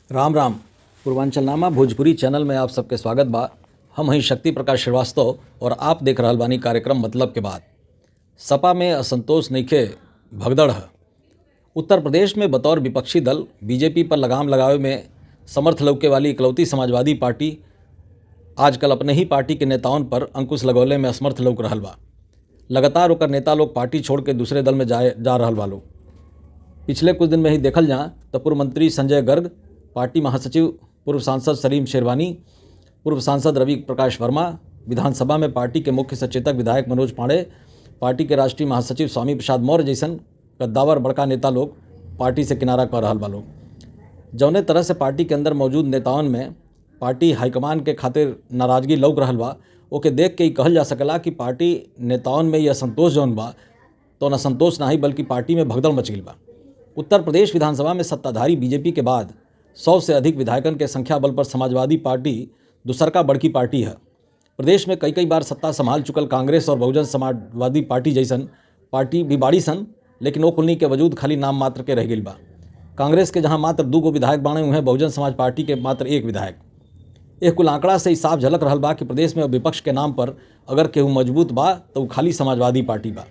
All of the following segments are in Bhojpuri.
राम राम। पूर्वांचलनामा भोजपुरी चैनल में आप सबके स्वागत बा। हम हई शक्ति प्रकाश श्रीवास्तव और आप देख रहल बानी कार्यक्रम मतलब के बाद। सपा में असंतोष नइखे, भगदड़ है। उत्तर प्रदेश में बतौर विपक्षी दल बीजेपी पर लगाम लगावे में समर्थ लौके वाली इकलौती समाजवादी पार्टी आजकल अपने ही पार्टी के नेताओं पर अंकुश लगौले में असमर्थ लौक रहल बा। लगातार ओकर नेता लोग पार्टी छोड़ के दूसरे दल में जाए जा रहल बा लोग। पिछले कुछ दिन में ही देखल जा तो पूर्व मंत्री संजय गर्ग, पार्टी महासचिव पूर्व सांसद सलीम शेरवानी, पूर्व सांसद रवि प्रकाश वर्मा, विधानसभा में पार्टी के मुख्य सचेतक विधायक मनोज पांडे, पार्टी के राष्ट्रीय महासचिव स्वामी प्रसाद मौर्य जैसन कद्दावर बड़का नेता लोग पार्टी से किनारा कर रहल बा लोग। जौने तरह से पार्टी के अंदर मौजूद नेताओं में पार्टी हाईकमान के खातिर नाराज़गी लौक रहल बा, ओके देख के ही कहल जा सकेला कि पार्टी नेताओं में यह असंतोष जौन बा तो असंतोष नाही बल्कि पार्टी में भगदड़ मच गई बा। उत्तर प्रदेश विधानसभा में सत्ताधारी बीजेपी के बाद 100 से अधिक विधायकन के संख्या बल पर समाजवादी पार्टी दूसरका बड़की पार्टी है। प्रदेश में कई कई बार सत्ता संभाल चुकल कांग्रेस और बहुजन समाजवादी पार्टी जैसन पार्टी भी बाड़ी सन, लेकिन वो कुलनी के वजूद खाली नाम मात्र के रह गई बा। कांग्रेस के जहां मात्र 2 गो विधायक बाणे, उहें बहुजन समाज पार्टी के मात्र 1 विधायक। एह कुल आंकड़ा से ही साफ झलक रहल बा कि प्रदेश में विपक्ष के नाम पर अगर केहू मजबूत बा तो उ खाली समाजवादी पार्टी बा।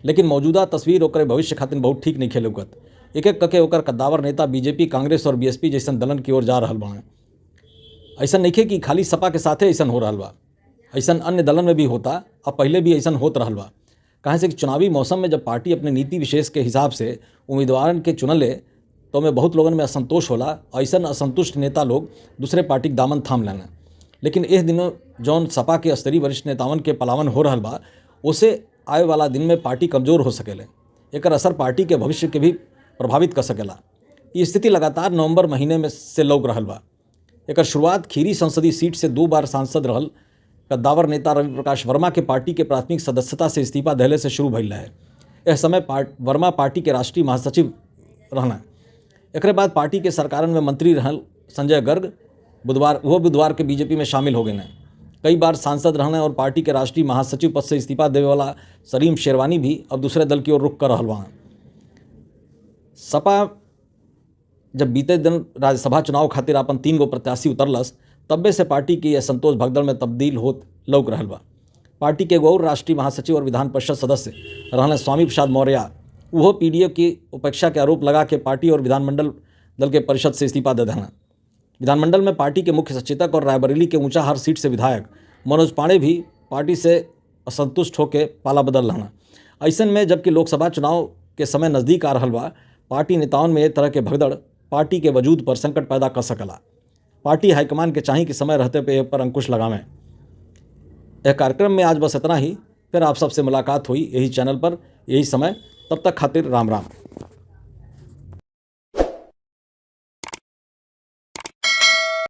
लेकिन मौजूदा तस्वीर ओकरे भविष्य खातिर बहुत ठीक नहीं लौकत। एक एक कके ओकर कद्दावर नेता बीजेपी, कांग्रेस और बीएसपी जैसन दलन की ओर जा रहल बाड़े। ऐसा नइखे कि खाली सपा के साथे ऐसन हो रहल बा, ऐसन अन्य दलन में भी होता और पहले भी ऐसन होत रहल बा। काहे से कि चुनावी मौसम में जब पार्टी अपने नीति विशेष के हिसाब से उम्मीदवारन के चुनले तो में बहुत लोगन में असंतोष होला। ऐसन असंतुष्ट नेता लोग दूसरे पार्टी के दामन थाम लेना। लेकिन एह दिनों जौन सपा के स्तरीय वरिष्ठ नेतावन के पलावन हो रहल बा, उसे आए वाला दिन में पार्टी कमज़ोर हो सकेले। एकर असर पार्टी के भविष्य के भी प्रभावित कर सकेला। ये स्थिति लगातार नवंबर महीने में से लौक रहल बा। एकर शुरुआत खीरी संसदीय सीट से 2 बार सांसद रहल कद्दावर नेता रवि प्रकाश वर्मा के पार्टी के प्राथमिक सदस्यता से इस्तीफा देले से शुरू भइल रहे। एह समय वर्मा पार्टी के राष्ट्रीय महासचिव रहना। एकरे बाद पार्टी के सरकारन में मंत्री रहल संजय गर्ग बुधवार के बीजेपी में शामिल हो गए हैं। कई बार सांसद रहने और पार्टी के राष्ट्रीय महासचिव पद से इस्तीफा देवे वाला सलीम शेरवानी भी अब दूसरे दल की ओर रुख कर रहल बा। सपा जब बीते दिन राज्यसभा चुनाव खातिर अपन 3 गो प्रत्याशी उतरलस, तब्बे से पार्टी की असंतोष भगदड़ में तब्दील होत लौक रहल बा। पार्टी के एगो और राष्ट्रीय महासचिव और विधान परिषद सदस्य रहल स्वामी प्रसाद मौर्य, उहो पीडीए की उपेक्षा के आरोप लगा के पार्टी और विधानमंडल दल के परिषद से इस्तीफा दे देना। विधानमंडल में पार्टी के मुख्य सचेतक और रायबरेली के ऊंचाहार सीट से विधायक मनोज पांडे भी पार्टी से असंतुष्ट होकर पाला बदल रहना। ऐसन में जबकि लोकसभा चुनाव के समय नज़दीक आ रहल बा, पार्टी नेताओं में एक तरह के भगदड़ पार्टी के वजूद पर संकट पैदा कर सकला। पार्टी हाईकमान के चाही कि समय रहते पे पर अंकुश लगावें। यह कार्यक्रम में आज बस इतना ही। फिर आप सबसे मुलाकात हुई यही चैनल पर यही समय। तब तक खातिर राम राम।